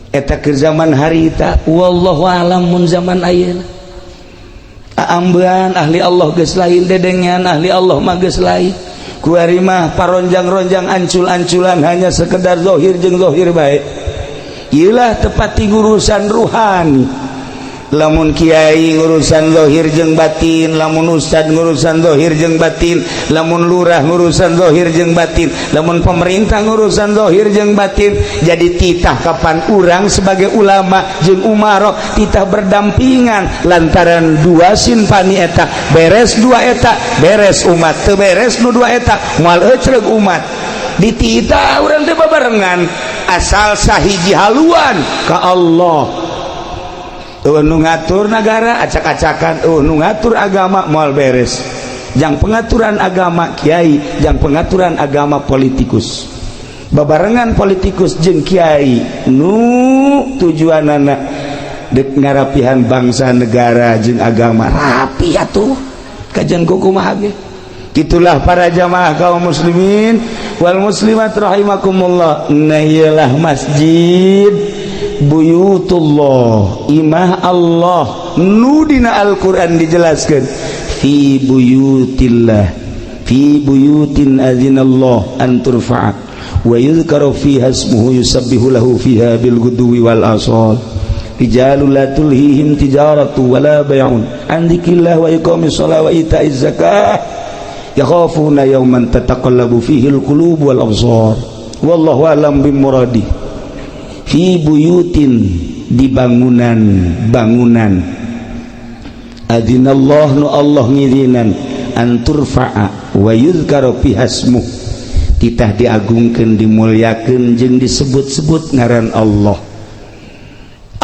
Eta keur zaman harita, wallahu alam mun zaman ayeuna. Ambean ahli Allah geus lain, dedengean ahli Allah mah geus lain. Kuari mah paronjang-ronjang ancul-anculan hanya sekedar zahir jeung zahir bae. Ieulah tepat ngurusan ruhani. Lamun kiai ngurusan zahir jeung batin, lamun ustad ngurusan zahir jeung batin, lamun lurah ngurusan zahir jeung batin, lamun pemerintah ngurusan zahir jeung batin. Jadi titah kapan urang sebagai ulama jeung umaro titah berdampingan lantaran dua sinfani eta beres, dua eta beres umat, teu beres nu dua eta moal ecreg umat. Dititah urang teh babarengan asal sahiji haluan ka Allah. Nu ngatur negara acak-acakan, nu ngatur agama moal beres. Jang pengaturan agama kiai, jang pengaturan agama politikus. Babarengan politikus jeung kiai nu tujuanana dek ngarapihan bangsa negara jeung agama rapi atuh kajian kumaha ge. Itulah para jamaah kaum muslimin wal muslimat rahimakumullah. Nah iyalah masjid buyutullah, imah Allah nu dina Al-Qur'an dijelaskan Fi buyutillah, fi buyutin adzinallah an turfa'a wa yuzkaru fiha ismuhu yusabbihu lahu fiha bil ghudwi wal asal rijalul la tulhihim tijaratu wala bay'un an dzikrillah wa iqamis shalah wa ita'iz zakah yakhafuna yawman tataqallabu fihi al qulub wal absar wallahu a'lam bimuradi. Fi buyutin, di bangunan bangunan, adzinallah, nu Allah ngizinan, an turfa'a wa yuzkaru fiha ismuh, titah diagungkeun, dimuliakeun jeung disebut-sebut ngaran Allah.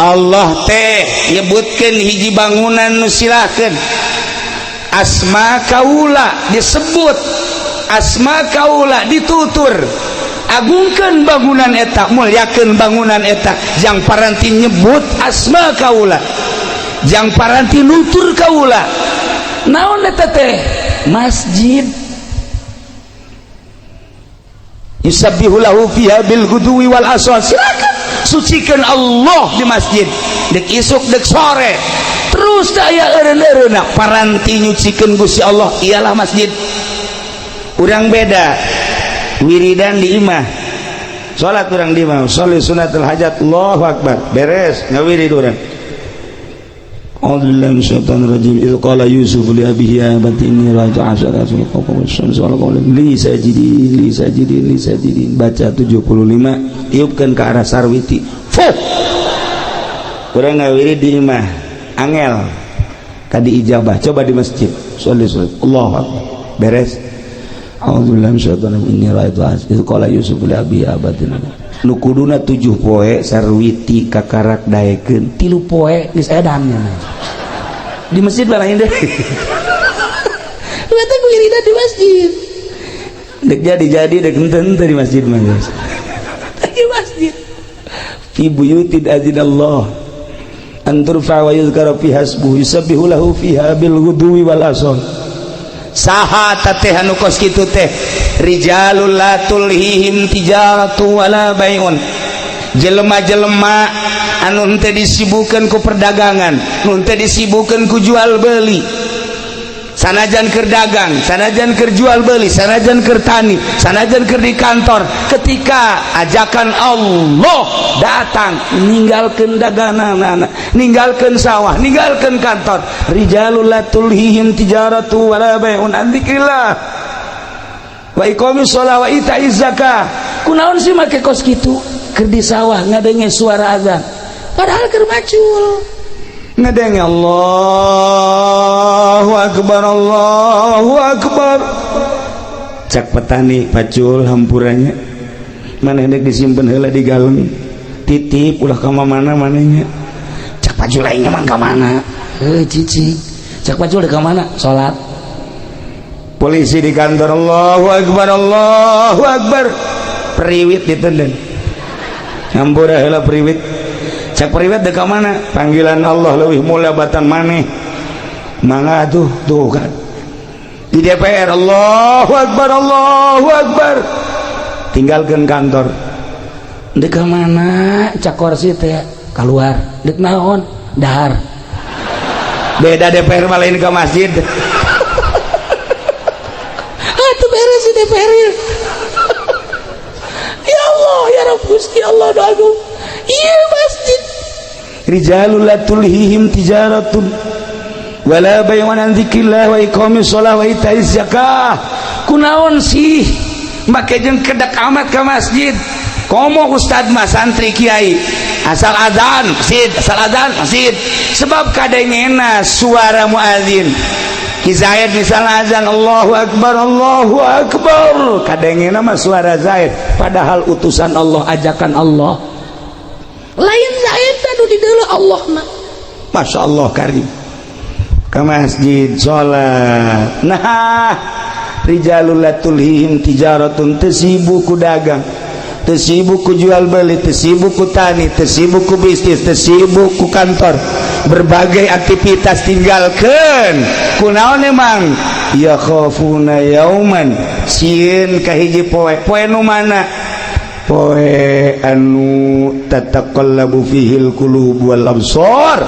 Allah teh nyebutkeun hiji bangunan nu silakeun asma kaula disebut, asma kaula ditutur, agungkeun bangunan eta, muliakeun bangunan eta, jang paranti nyebut asma kaula, jang paranti nutur kaula. Naon eta teh? Masjid. Yusabbihu lahu fiha bil ghudwi wal asal. Silakan sucikan Allah di masjid, dek isuk dek sore terus aya eureun-eureunna paranti nyucikeun Gusti Allah, ialah masjid. Urang beda, wiridan di imah, salat urang di imah, sholli sunnatul hajat, Allahu akbar, beres ngawirid urang. A'udzu billahi minasyaitonir rajim. Idz qala Yusuf li abihi ya abati inni ra'aytu asyara kawkaban wasyamsa wal qamara li sajidin li sajidin li sajidin. Baca 75, tiupkeun ke arah sarwiti. Fuh. Urang ngawirid di imah angel kadi ijabah. Coba di masjid. Sholli sholli. Allahu akbar. Beres. A'udzu billahi minasyaitonir rajim. Inni ra'aytu asyara. Idz qala Yusuf li abihi ya abati. Nu kuduna 7 poe sarwiti kakarak daekeun 3 poe geus edan di masjid lain deh. Eta wiridan di masjid dek jadi-jadi dek henteu di masjid mah geus di masjid. Fi buyutin adzinallah an turfa wa yuzkara fiha ismuhu yusabbihu lahu fiha bil ghudwi wal asal. Saha teh anu kos kitu teh? Rijalul la tulhihim tijaratu wala bai'un, jelema-jelema anu henteu disibukeun ku perdagangan, nu henteu disibukeun ku jual beli, sanajan keur dagang, sanajan keur jual beli, sanajan keur tani, sanajan keur di kantor, ketika ajakan Allah datang ninggalkeun dagangan, ninggalkeun sawah, ninggalkeun kantor. Rijalul la tulhihim tijaratu wala bai'un an dzikrillah wa iqamis shalah wa ita'iz zakah. Kunaon sih make kos kitu? Keur di sawah ngadenge suara azan, padahal keur macul, ngadenge Allahu akbar, Allahu akbar. Cak petani, "Pacul, hampuranya, maneh dek disimpen heula di galeng, titip, ulah ka mana manehnya." Cak pacul, "Aing emang ka mana?" "Heuh, cicing." Cak pacul, "Ka mana?" "Salat." Polisi di kantor, Allahu akbar, Allahu akbar. Periwit ditenden, "Hampura heula, periwit." Cak periwit, "Dek ka mana?" "Panggilan Allah lebih mulia batan maneh, mangga tuh." Tuh kan di DPR, Allahu akbar, Allahu akbar, tinggalkan kantor. "Dek ka mana?" Cak korsi teh, "Keluar." "Dek naon?" "Dahar." Beda DPR malah, ini ke masjid. Ah, itu beres di DPR. Ya Allah, ya Rabb, Gusti Allah, doa. Iya, masjid. Rijalul la tulhihim tijaratun wala bay'un an dzikrillah wa iqamis shalah wa ita'iz zakah. Kunaon sih make jeung kedak amat ke masjid? Komo ustad mah, santri kiai, asal azan masjid, asal azan masjid, sebab kadengena suara muadzin. Ki Zaid misalnya azan, Allahu akbar, Allahu akbar, kadengena mah suara Zaid, padahal utusan Allah, ajakan Allah lain Zaid anu di Allah mah. Masya Allah karim, ke masjid sholat. Nah, rijalul la tulhihim tijaratun, teu sibuk ku dagang, teu sibuk ku jual beli, teu sibuk ku tani, teu sibuk ku bisnis, teu sibuk ku kantor, berbagai aktivitas tinggalkan. Kunaon emang? Ya khafuna yauman, sieun ka hiji poe. Poe nu mana? Poe anu tataqallabu fihil qulub wal absar,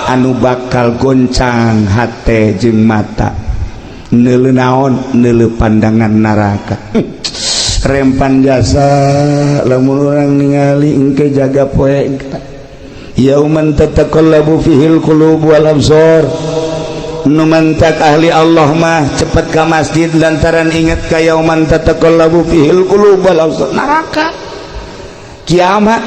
anu bakal goncang hate jeung mata. Neuleuh naon? Neuleuh pandangan neraka. Rempan jasa lamun urang ningali engke jaga poe yauman tataqallabu fihil qulub wal absar. Nu mantak ahli Allah mah cepet ka masjid lantaran inget ka yauman tataqallabu fihil qulub wal absar, neraka, kiamat.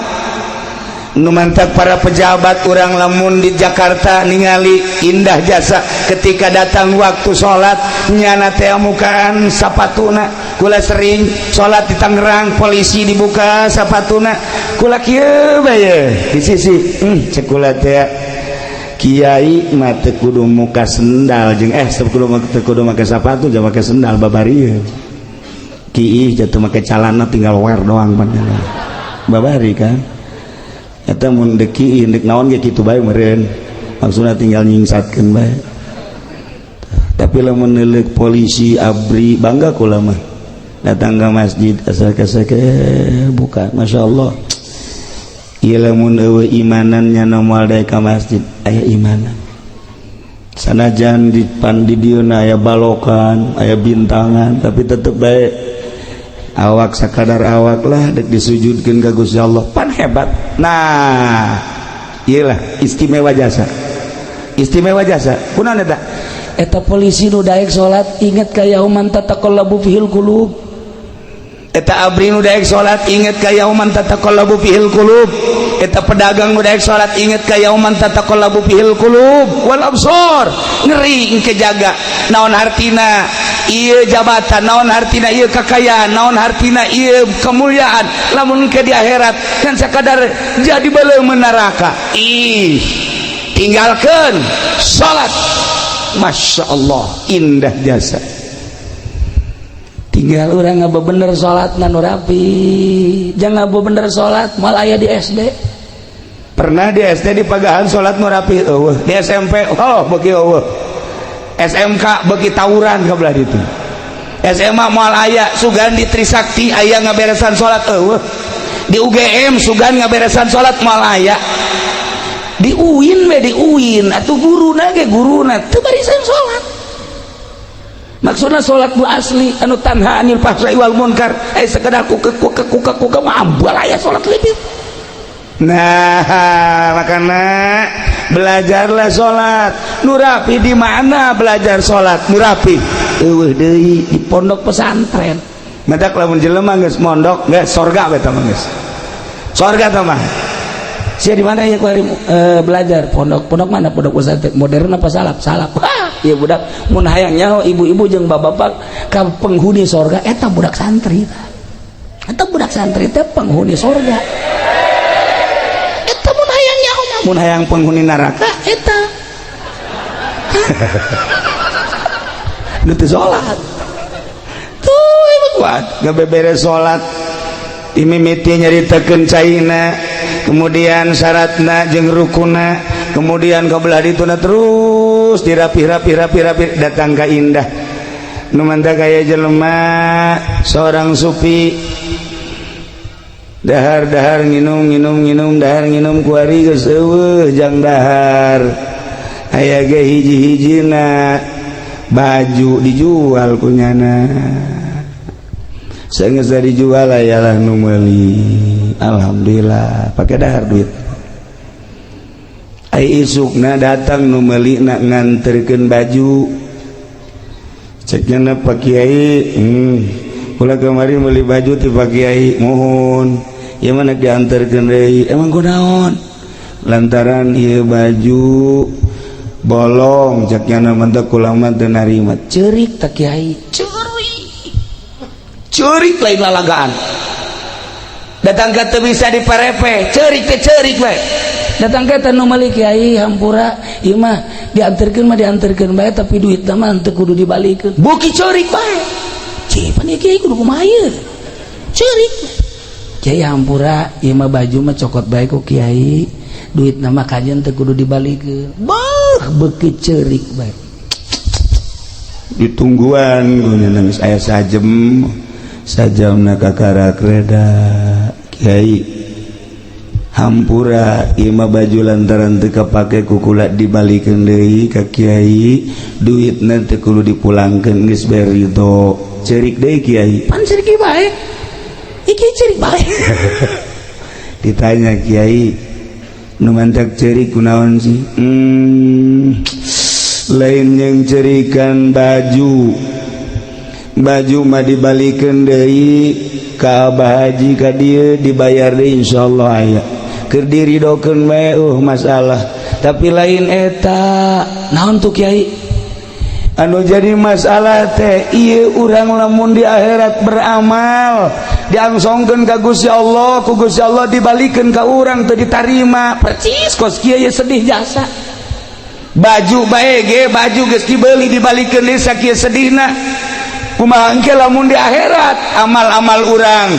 Nu mantak para pejabat urang lamun di Jakarta ningali indah jasa, ketika datang waktu salat nyana teh mukaan sapatuna. Kula sering salat di Tangerang, polisi dibuka sapatuna, kula kieu bae di sisi cek kula teh, kiai mah teu kudu muka sendal jeung kudu teu kudu make sapatu, jangan make sendal babari kiih jatuh make calana, tinggal wear doang pan babari kan. Eta mun deuk kiih, deuk naon ge kitu bae meureun, maksudna tinggal nyingsatkeun bae. Tapi lamun neuleuk polisi, ABRI, bangga kula mah datang ke masjid asal kasake buka. Masya Allah. Ieu lamun eueuh imanannya moal daek ka masjid. Aya imanan, sanajan di pan di dieu aya balokan, aya bintangan, tapi tetep bae awak sakadar awak lah dek disujudkeun ka Gusti Allah, pan hebat. Nah, iyalah istimewa jasa, istimewa jasa. Kunaon eta? Eta polisi nu daek salat inget ka yauman tataqallabu fihil qulub. Eta ABRI nu daek salat inget ka yauman tataqallabu fihil qulub. Eta pedagang nu daek salat inget ka yauman tataqallabu fihil qulub wal absar. Ngeri engke, jaga naon hartina ieu jabatan, naon hartina ieu kekayaan, naon hartina ieu kemuliaan, lamun ke di akhirat kan sakadar jadi beuleum neraka. Ih, tinggalkan salat. Masya Allah, indah jasa. Tinggal orang ngaba bener salat nu rapi, jangan ngaba bener salat mal aya di SD. Pernah di SD di pagahan salat nu rapi eueuh, di SMP oh beuki eueuh, SMK beuki tawuran ka belah ditu, SMA moal aya. Sugan di Trisakti aya ngaberesan salat, eueuh. Di UGM sugan ngaberesan salat, moal aya. Di UIN we, di UIN atuh guruna ge, guruna teu barisan salat. Maksudna salat nu asli anu tanha anil fahsai wal munkar, sekedar ku ku ku ku ku ku mah ambal aya salat lebih. Nah, makanya belajarlah salat nu rapi. Di mana belajar salat nu rapi? Eueuh deui, di pondok pesantren. Matak lamun jelema geus mondok geus sorga we mah, geus sorga tah mah. Sia di mana ya kuari belajar? Pondok. Pondok mana? Pondok pesantren modern apa salaf? Salaf. Ya budak mun hayang nyaho ibu-ibu jeung bapak-bapak ka penghuni sorga, eta budak santri. Eta budak santri teh penghuni sorga. Eta mun hayang nyaho mah. Mun hayang penghuni neraka, eta nu teu salat tuh. Emang kuat ngabeberes salat, dimimiti nyaritakeun caina, kemudian syaratna jeung rukuna, kemudian kebelah dituna, terus dirapi-rapi rapi-rapi, datang ka indah. Nu mantap kaya jelema seorang supi, dahar dahar, nginum nginum nginum, dahar nginum. Kuari geus eueuh jang dahar, aya ge hiji-hijina, baju dijual kunyana. Sanggeus dijual, ayalah nu meuli. Alhamdulillah, pakai dahar duit. Ai isukna datang nu meuli nak nganterkeun baju. Ceknya na, "Pak Kiai, kula kemarin beli baju ti Pak Kiai." "Mohon ieu mana diantarkeun deui." "Emang kunaon?" "Lantaran ieu baju bolong," ceknya na, "mentak kula mah teu narima." Ceurik tak kiai, ceurik ceurik, lain lalagaan. Datang ke teu bisa diparepe, ceurik teh ceurik we. Datang ke nu meuli, "Kiai, hampura, ieu mah diantarkeun mah diantarkeun bae, tapi duitna mah teu kudu dibalikeun." Beuki ceurik bae. Cipan ieu kiai, kudu kumaha ieu? Ceurik. "Kiai, hampura, ieu mah baju mah cokot bae ku kiai, duitna mah kajen teu kudu dibalikeun." Beuh, beuki ceurik bae. Ditungguan guna nangis aya sajem sajamna, kakarak reda. "Kiai, Hampura ieu mah baju lantaran teu kapake ku kula dibalikeun deui ka kiai, duitna teu kudu dipulangkeun, geus bere ridho. Ceurik deui kiai, pan ceurik bae iki, ceurik bae. Ditanya kiai, nu mantak ceurik kunaon sih? Lain yang cerikan baju, baju mah dibalikeun deui ka Abah Haji ka dieu, dibayar deui insyaallah, aya keur diridokeun bae, masalah. Tapi lain eta. Naon tuh, kiai, anu jadi masalah teh? Ieu urang lamun di akhirat beramal diangsongkeun ka Gusti Allah, ku Gusti Allah dibalikeun ka urang, teu ditarima. Percis kos kieu ye, sedih jasa. Baju bae ge, baju geus dibeli dibalikeun deui, sakieu sedihna. Kumaha engke lamun di akhirat amal-amal urang,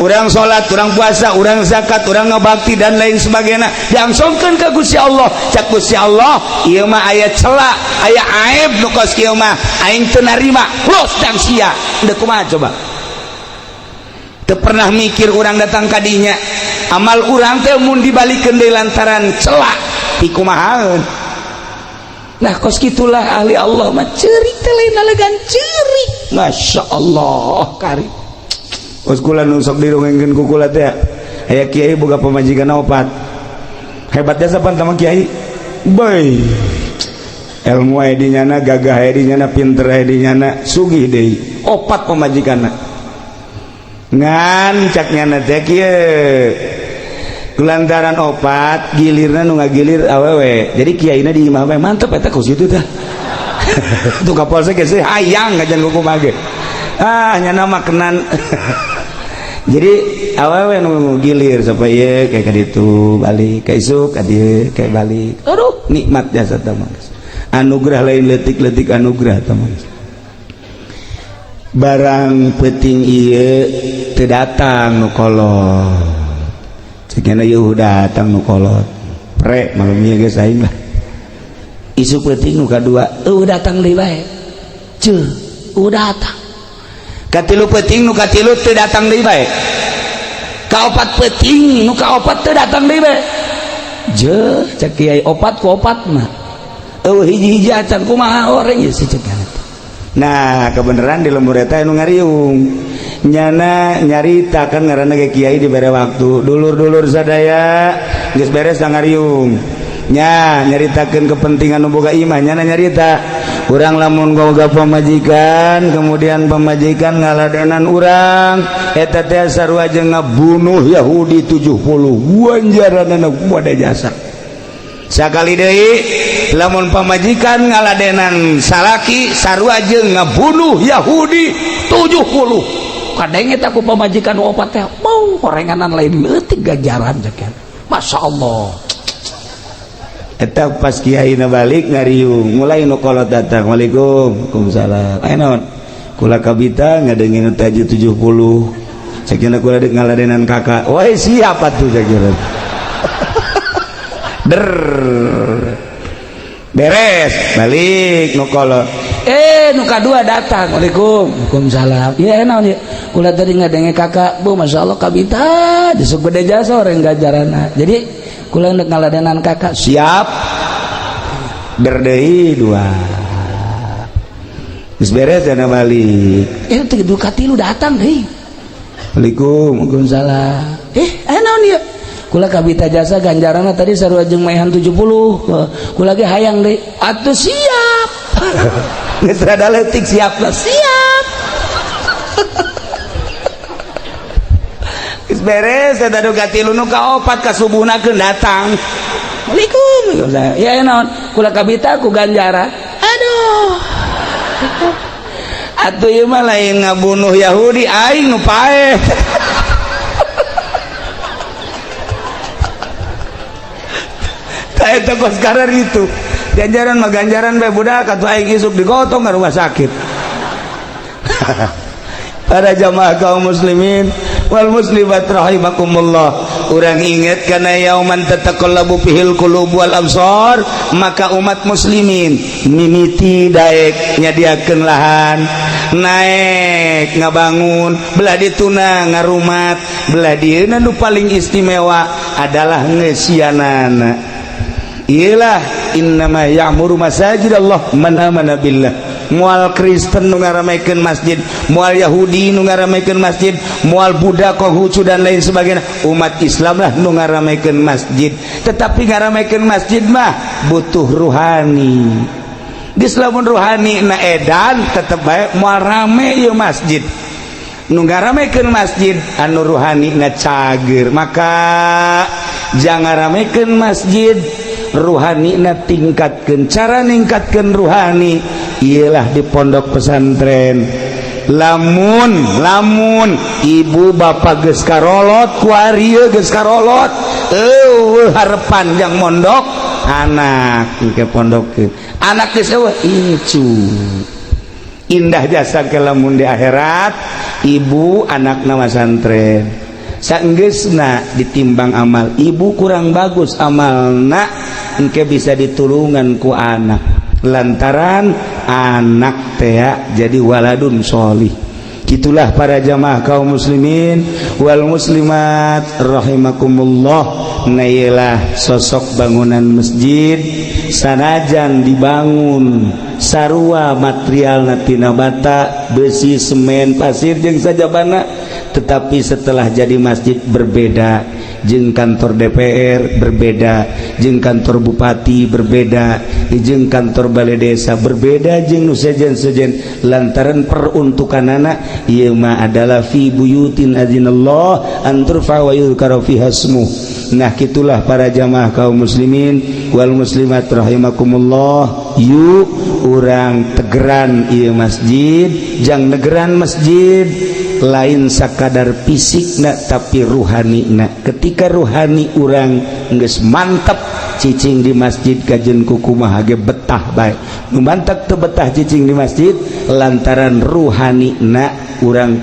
urang salat, urang puasa, urang zakat, urang ngabakti dan lain sebagainya diangsongkeun ka Gusti Allah, cak Gusti Allah, ieu mah aya cela, aya aib nu kos kieu mah aing teu narima, los dang sia. Deuk kumaha coba? Teu pernah mikir urang datang ka dinya, amal urang teh mun dibalikeun deui lantaran cela, pikumahaeun? Nah, kos gitulah ahli Allah mah, ceurik teh lain lalegan ceurik. Masya Allah, kari kos kula nu sok dirungengkeun ku kula teh, aya kiai boga pamajikan opat. Hebatnya sapan sama kiai boy, ilmu aya di nyana, gagah aya di nyana, pinter aya di nyana, sugih deui, opat pamajikanna. Ngan cak nyana teh kieu, kulantaran opat gilirna nu ngagilir awewe, jadi kiaina di imah bae. Mantep eta kos kitu tah. Tuh kapolsek geus hayang ngajan kumaha ge, ah, nyana mah kenan. Jadi awewe nu gilir sampai ieu kayak kaditu balik ka isuk ka dieu kayak balik. Aduh, nikmat jasa tah mah, anugerah, lain leutik-leutik anugerah tah mah. Barang penting ieu teu datang nu kolot. Cekena ieu datang nu kolot pre malum ieu geus aing lah. Isuk penting nu kadua eueuh datang deui bae, ceuh, eueuh datang. Katilu penting nu katilu teu datang deui bae. Kaopat penting nu kaopat teu datang deui bae. Je, cek kiai, opat ku opat mah eueuh hiji-hiji acan, kumaha orang ieu si cek. Nah, kebenaran di lembur eta anu ngariung nyana nyarita kan ngaranna ge kiai dibere waktu, dulur-dulur sadaya geus beres ngariung nya, nyaritakeun kepentingan nu boga imah. Nyana nyarita, urang lamun boga pamajikan kemudian pamajikan ngaladenan urang, eta teh sarua jeung ngabunuh Yahudi 70, ganjaranna kumaha jasa. Sakali deui, lamun pamajikan ngaladenan salaki sarua jeung ngabunuh Yahudi 70. Kadang eta ku pamajikan opat teh mau horenganan lain leutik ganjaran cek. Masya Allah. Eta pas kiai na balik ngariung, mulai nu kolot datang, "Waalaikum." "Waalaikumsalam." "Aya naon?" "Kula kabita ngadengin taji 70, cekina kula dek ngaladenan kakak." "Woi, siapa tuh?" Cekina. Der, beres balik nu kolot, nu kadua datang, "Waalaikum." "Waalaikumsalam." "Iya, naon ieu?" "Kula tadi ngadenge kakak, Bu, Masya Allah, kabita disuk gede jasa orang ganjaranna, jadi kula ndek ngaladenan kakak." "Siap." Der deui dua. Geus beres dana balik. Teh katilu datang deui. "Waalaikum." "Waalaikumsalam." "Eh, naon ieu?" "Kula kabita jasa ganjaranna tadi sarua jeung maehan 70. Kula ge hayang deui." "Atuh siap." Geus rada leutik, siap lah, siap. Geus beres eta nu katilu, nu kaopat kasubuhna keun datang. "Waalaikum." "Ya, naon?" "Kula kabita ku ganjaran." "Aduh. Atuh ieu mah lain ngabunuh Yahudi, aing nu paeh." Eta kos karar itu. Ganjaran mah ganjaran bae budak, atuh aing isuk digotong ke rumah sakit. Para jamaah kaum muslimin wal muslimat rahimakumullah, urang inget karena yauman tataqallabu fihil qulub wal absar, maka umat muslimin mimiti daek nyadiakeun lahan. Naek ngabangun, belah dituna ngarumat, belah dieuna nu paling istimewa adalah ngeusianana. Iyalah, innama ya'muru masajid Allah man amana billah. Moal Kristen nu ngaramekeun masjid, moal Yahudi nu ngaramekeun masjid, moal Buddha, Konghucu, dan lain sebagainya. Umat Islam lah nu ngaramekeun masjid. Tetapi ngaramekeun masjid mah butuh ruhani. Geus lamun ruhani na edan, tetep bae moal rame ieu masjid. Nu ngaramekeun masjid anu ruhani na cager. Maka jangan ramekeun masjid, ruhani na tingkatkan. Cara ningkatkan ruhani ialah di pondok pesantren. Lamun lamun ibu bapak geus karolot kuari, geus karolot, eueuh harapan yang mondok anak ke pondok, anak geus eueuh incu. Indah jasa ke lamun di akhirat ibu anak nama santren. Sanggeusna ditimbang amal ibu kurang bagus amalna, engke bisa ditulungan ku anak, lantaran anak teh jadi waladun sholih. Itulah para jamaah kaum muslimin wal muslimat rahimakumullah. Nah, sosok bangunan masjid, sanajan dibangun sarua material tina bata, besi, semen, pasir jeung sajabana, tetapi setelah jadi masjid berbeda jeung kantor DPR, berbeda jeung kantor bupati, berbeda jeung kantor balai desa, berbeda jeung nu sejen-sejen, lantaran peruntukan anak ieu mah adalah fi buyutin adzinallah an turfa wa yuzkara fiha ismuh. Nah, gitulah para jamaah kaum muslimin wal muslimat rahimakumullah. Yuk, urang tegeran ieu masjid. Jang negeran masjid lain sakadar fisik na, tapi ruhani na. Ketika ruhani urang geus mantep, cicing di masjid kajen kukumaha ge betah bae. Nu mantap teu betah cicing di masjid lantaran ruhani na urang.